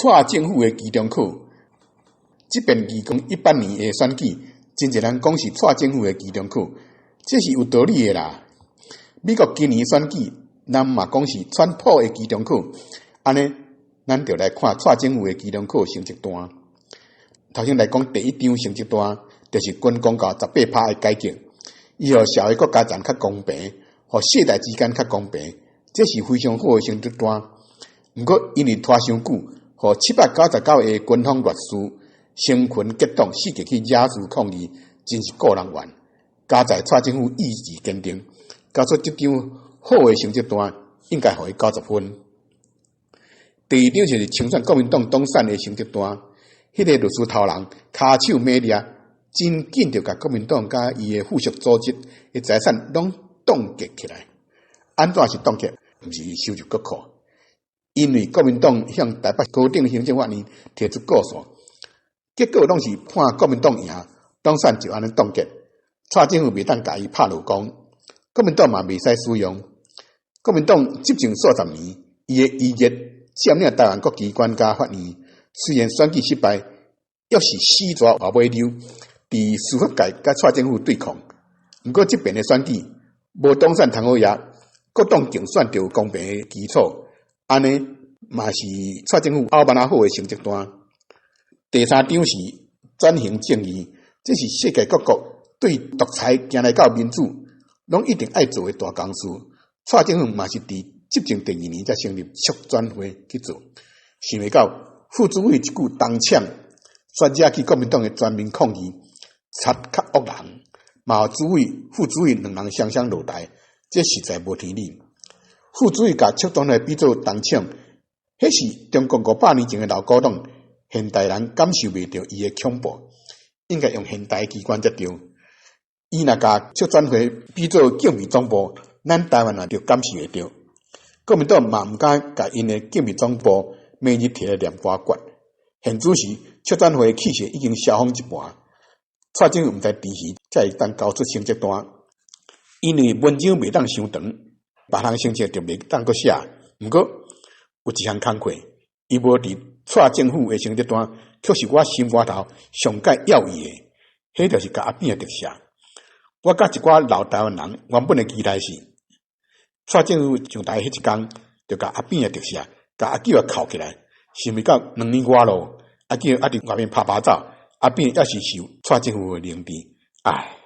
蔡政府的期中考，這遍2018年的選舉，真濟人講是蔡政府的期中考，這是有道理的啦。美國今年選舉，人嘛講是川普的期中考，按呢，咱就來看蔡政府的期中考成績單。頭先來講第一張成績單，就是軍公教18%的改革，伊予社會國家層較公平，予世代之間較公平，這是非常好的成績單。毋過因為拖傷久，予799个軍方律師成群結黨，四界去惹事抗議，真是顧人怨。佳哉蔡政府意志堅定，交出這張好的成績單，應該予伊90分。第二張就是清算國民黨黨產的成績單，彼個律師頭人跤手猛掠，真緊就共國民黨佮伊的附屬組織的財產攏凍結起來。按怎是凍結？毋是收入國庫，因為國民黨向台北高等行政法院提出告訴，結果攏是判國民黨贏，黨產就按呢凍結。蔡政府袂當共伊拍落工，國民黨嘛袂使使用。國民黨執政數十年，伊的餘熱佔領台灣各機關佮法院，雖然選舉失敗，猶是死抓活尾溜，佇司法界佮蔡政府對抗。毋過這遍的選舉無黨產通好額，各黨競選就有公平的基礎，按呢嘛是蔡政府拗慢仔好的成績單。第三張是轉型正義，這是世界各國對獨裁行來到民主，攏一定愛做的大工事。蔡政府嘛是佇執政第二年才成立促轉會去做，想袂到傅主委一句東廠，煞惹起國民黨的全民抗議，賊較惡人，嘛主委、傅主委兩人雙雙落台，這實在無天理。傅主委共促轉會比做東廠，彼是中國500年前的老古董，現代人感受袂著伊的恐怖，應該用現代機關才對。伊若共促轉會比做警備總部，咱台灣人就感受會著。國民黨嘛毋敢共𪜶的警備總部每日提來念歌訣。現此時促轉會氣勢已經消風一半，蔡政府毋知佇時才會當交出成績單。因為文章袂當傷長，別項成績就袂當閣寫。毋過有一項工課，伊無佇蔡政府的成績單，卻是我心肝頭上蓋要伊的，彼就是共阿扁特赦。我佮一寡老台灣人原本的期待是，蔡政府上台彼一工，就共阿扁特赦，共阿舅仔銬起來。想袂到2年外咯，阿舅猶佇外面趴趴走，阿扁猶是受蔡政府的凌遲。唉。